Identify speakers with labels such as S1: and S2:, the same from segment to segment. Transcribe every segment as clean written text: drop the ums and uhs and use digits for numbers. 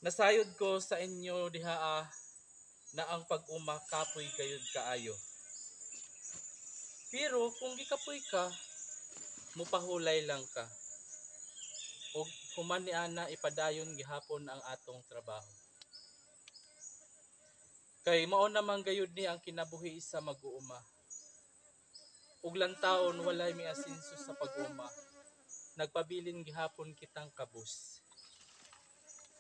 S1: Nasayod ko sa inyo diha na ang pag-uma kapoy gayud kaayo. Pero kung gikapoy ka, mupahulay lang ka. Ug human niana ipadayon gihapon ang atong trabaho. Kay mao naman gayud ni ang kinabuhi sa mag-uuma. Ug lantaon walay miasinso sa pag-uma. Nagpabilin gihapon kitang kabus.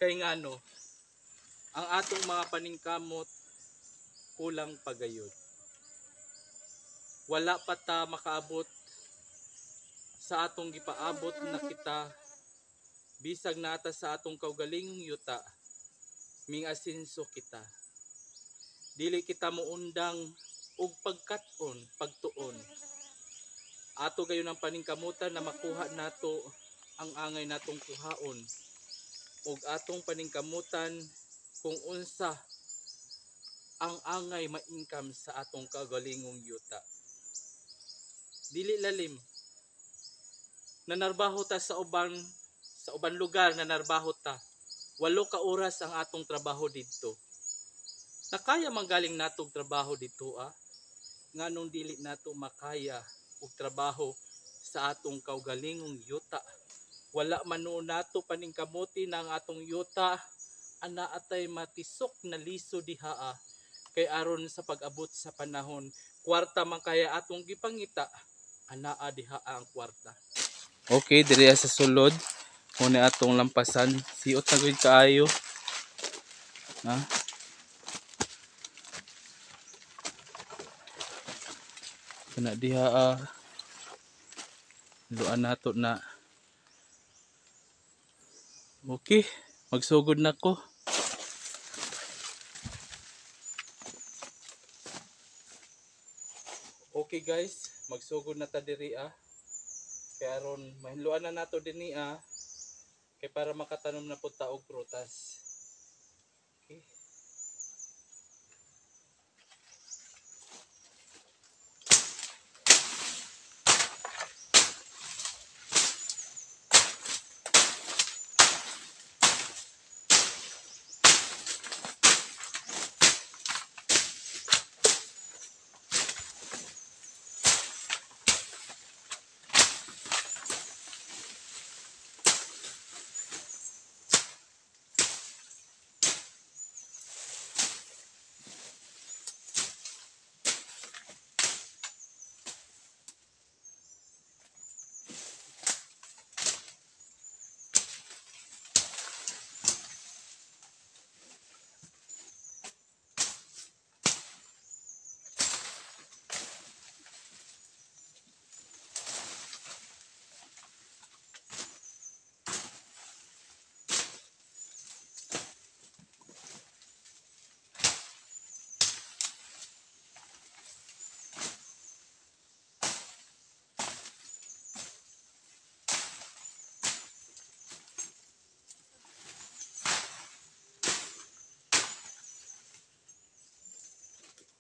S1: Kay ngano, ang atong mga paningkamot kulang pa gayud. Wala pa ta makaabot sa atong gipaabot na kita bisag nata sa atong kaugalingong yuta, mingasinso kita. Dili kita moundang og pagkat-on, pagtuon. Ato gayon ang paningkamutan na makuha nato ang angay natong kuhaon ug atong paningkamutan kung unsa ang angay ma-income sa atong kaugalingong yuta. Dili lalim nanarbaho ta sa uban lugar, nanarbaho ta 8 ka oras ang atong trabaho didto. Nakaya man galing natog trabaho didto ah. Nganong dili nato makaya og trabaho sa atong kaugalingong yuta? Wala man nuon nato paningkamuti na ang atong yuta ana atay matisok na liso diha ah. Kay aron sa pag-abot sa panahon, kwarta man kaya atong gipangita, anaa diha ang kwarta. Okay, diri sa sulod muna atong lampasan. Siot na gud kaayo. Ha? Kana diha ah. Luan nato na. Okay, magsugod na ko. Okay guys, magsugod na ta diri ah. Kay aron mahinluan na nato dinhi ah. Kay para makatanom na pud ta og prutas. Okay.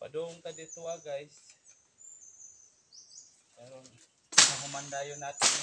S1: Padung ta dito ah guys. Aron mahumandayon natin.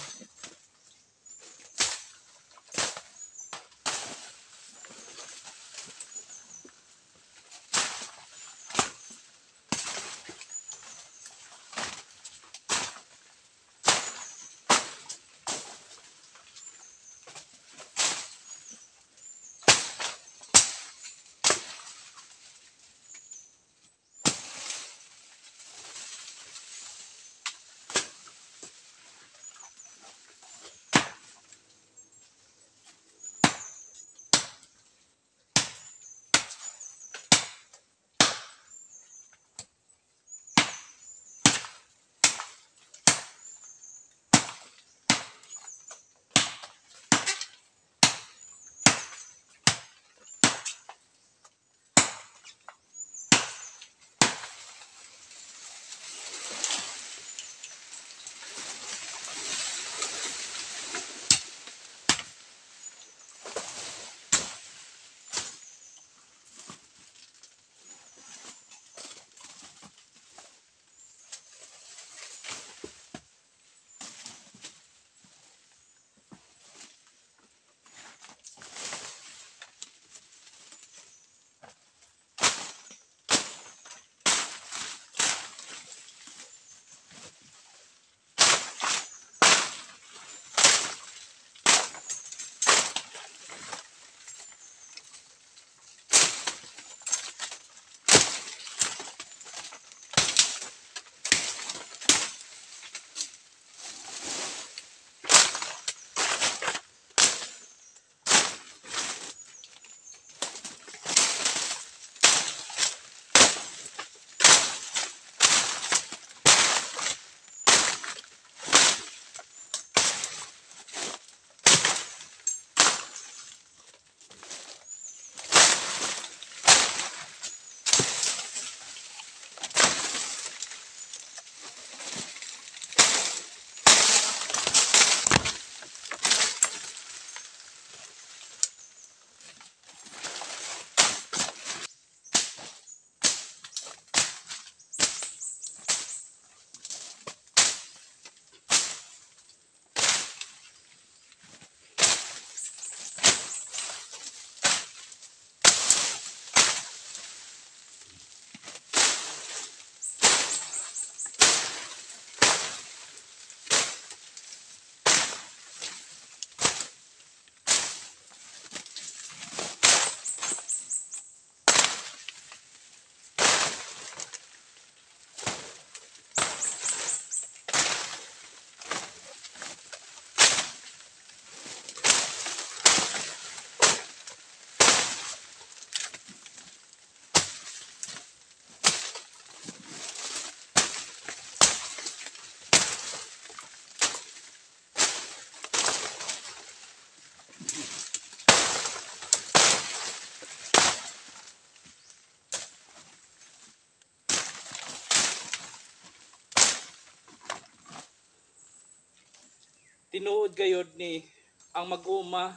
S1: Tinuod gayod ni ang mag-uuma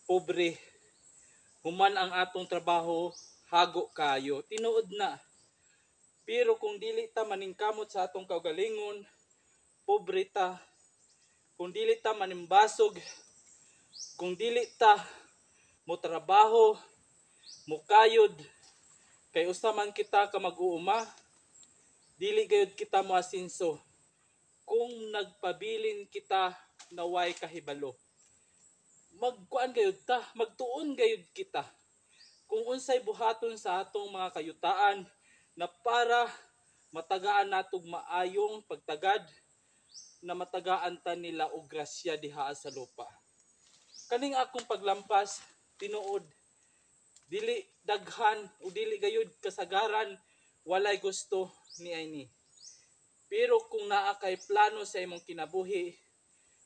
S1: pobre, human ang atong trabaho hago kayo. Tinuod na. Pero kung dili ta maningkamot sa atong kaugalingon, pobre ta. Kung dili ta manimbasog, kung dili ta mo trabaho, mukayod, kay usa man kita ka mag-uuma, dili gayud kita moasinso. Kung nagpabilin kita naway kahibalo, magkuan gayud ta, magtuon gayud kita kung unsay buhaton sa atong mga kayutaan na para matagaan natog maayong pagtagad, na matagaan ta nila og grasya diha sa lupa. Kaning akong paglampas, tinuod dili daghan o dili gayud kasagaran, walay gusto ni ani. Pero kung naa kay plano sa imong kinabuhi,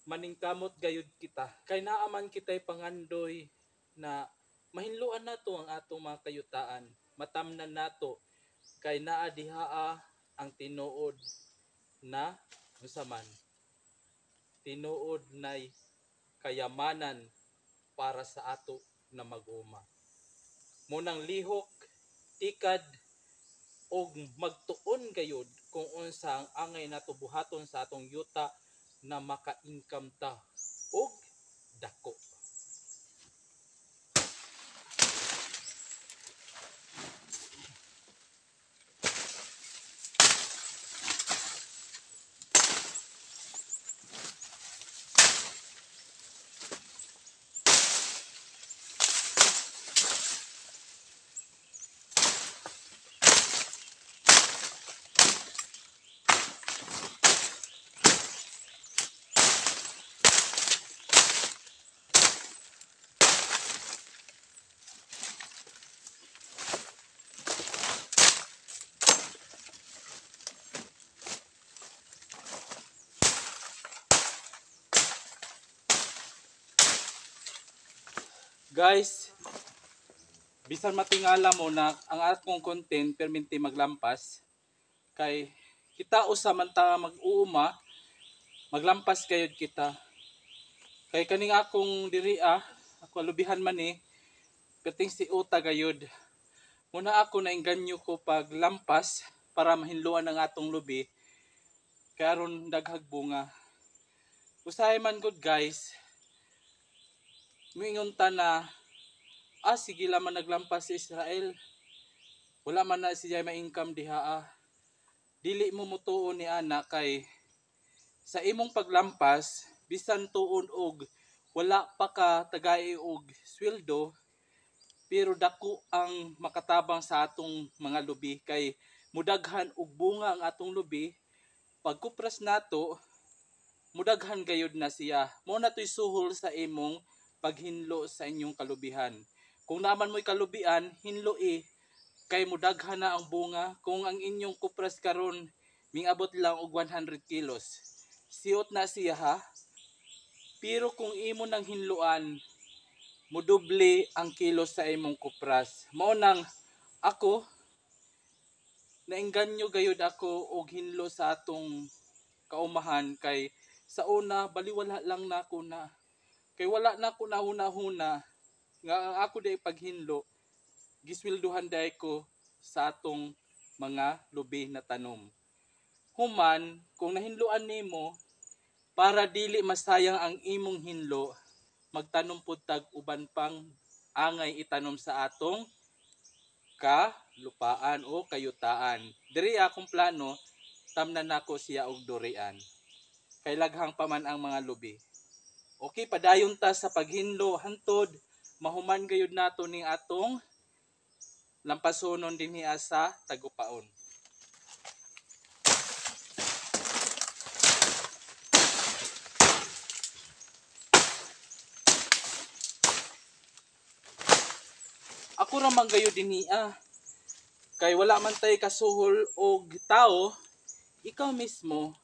S1: maningkamot gayud kita. Kay naa man kitay pangandoy na mahinloan nato ang atong mga kayutaan, matamnan nato kay naa dihaa ang tinuod na unsa man, tinuod nay kayamanan para sa ato na mag-uma. Munang lihok, tikad og magtuon gayud kung unsa ang angay nato buhaton sa atong yuta na maka-income ta og dako. Guys, bisan matingala mo na ang akong content perminti maglampas, kay kita usa man ta mag-uuma, maglampas gayud kita. Kay kaning akong diri, ako alubihan man ni, perting si uta gayud. Muna ako naingganyo ko paglampas para mahinluan ang atong lubi, kay aron daghag bunga. Usahay man gud guys, muingon ta na, sige lang man naglampas si Israel, wala man na siya ma-income diha. Dili mo mutuon ni ana kay sa imong paglampas, bisan tuon og wala pa ka tagay og sweldo, pero dako ang makatabang sa atong mga lubi kay mudaghan og bunga ang atong lubi. Pagkupras nato, mudaghan gayud na siya. Mao na to'y suhol sa imong paghinlo sa inyong kalubihan. Kung naman mo'y kalubian, hinloi kay mudaghan na ang bunga. Kung ang inyong kupras karon mingabot lang og 100 kilos, siot na siya ha. Pero kung imo nang hinluan, mudoble ang kilos sa imong kupras. Mao nang ako naengganyo gayud ako og hinlo sa atong kaumahan kay sa una baliwala lang nako na. Kay wala na ko nahuna-huna nga ang ako day paghinlo, gisweldohan day ko sa atong mga lubi na tanom. Human, kung nahinloan nimo, para dili masayang ang imong hinlo, magtanom pud tag uban pang angay itanom sa atong kalupaan o kayutaan. Diri akong plano, tamnan nako siya og durian. Kay laghang pa man ang mga lubi. Okay, padayon ta sa paghinlo hantod mahuman gayud nato ning atong lampasonon dinhi sa Tagupaon. Ako ra man gayud dinhi kay wala man tay kasuhol og tao, ikaw mismo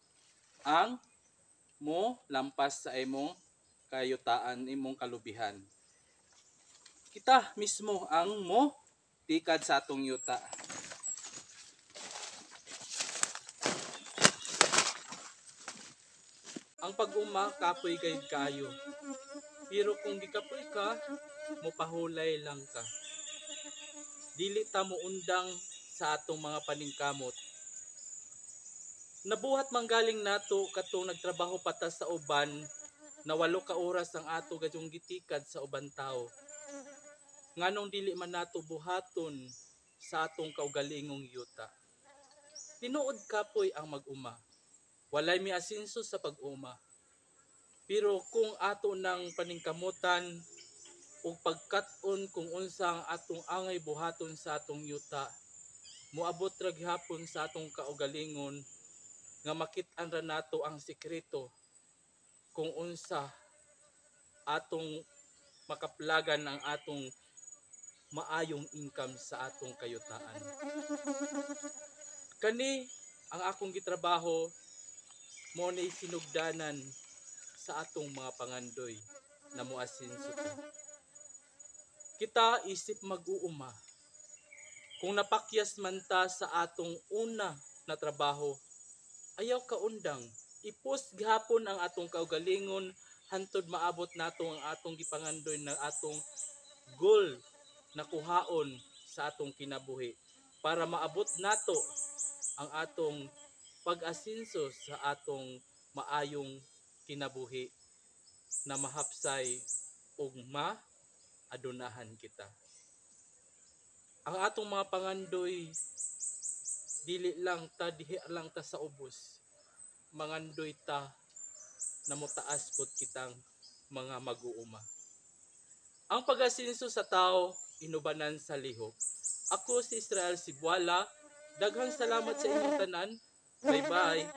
S1: ang mo lampas sa imong kayutaan, imong kalubihan. Kita mismo ang mo tikad sa atong yuta. Ang pag-uma, kapoy gayud kaayo. Pero kung gikapoy ka, mopahulay lang ka. Dili ta moundang sa atong mga paningkamot. Nabuhat manggaling nato katong nagtrabaho pa ta sa uban na 8 ka oras ang ato gadyong gitikad sa uban tao. Nganong dili man nato buhaton sa atong kaugalingong yuta? Tinuod, kapoy ang mag-uma. Walay miasinso sa pag-uma. Pero kung ato nang paningkamutan ug pagkat-on kung unsa ang atong angay buhaton sa atong yuta, moabot ra gihapon sa atong kaugalingon nga makit-an ra nato ang sekreto kung unsa atong makaplagan ang atong maayong income sa atong kayutaan. Kani ang akong gitrabaho, mo ni sinugdanan sa atong mga pangandoy na moasinso ta. Kita isip mag-uuma. Kung napakyas man ta sa atong una na trabaho, ayaw kaundang. I-push gihapon ang atong kaugalingon hantod maabot nato ang atong gipangandoy na atong goal na kuhaon sa atong kinabuhi para maabot nato ang atong pag-asinso sa atong maayong kinabuhi na mahapsay ug ma-adunahan kita. Ang atong mga pangandoy, dili lang ta dihi lang ta sa ubos. Mangandoy ta na motaas pod kitang mga mag-uuma. Ang pag-asinso sa tao, inubanan sa lihok. Ako si Israel Sibuala. Daghang salamat sa inyong tanan. Bye-bye.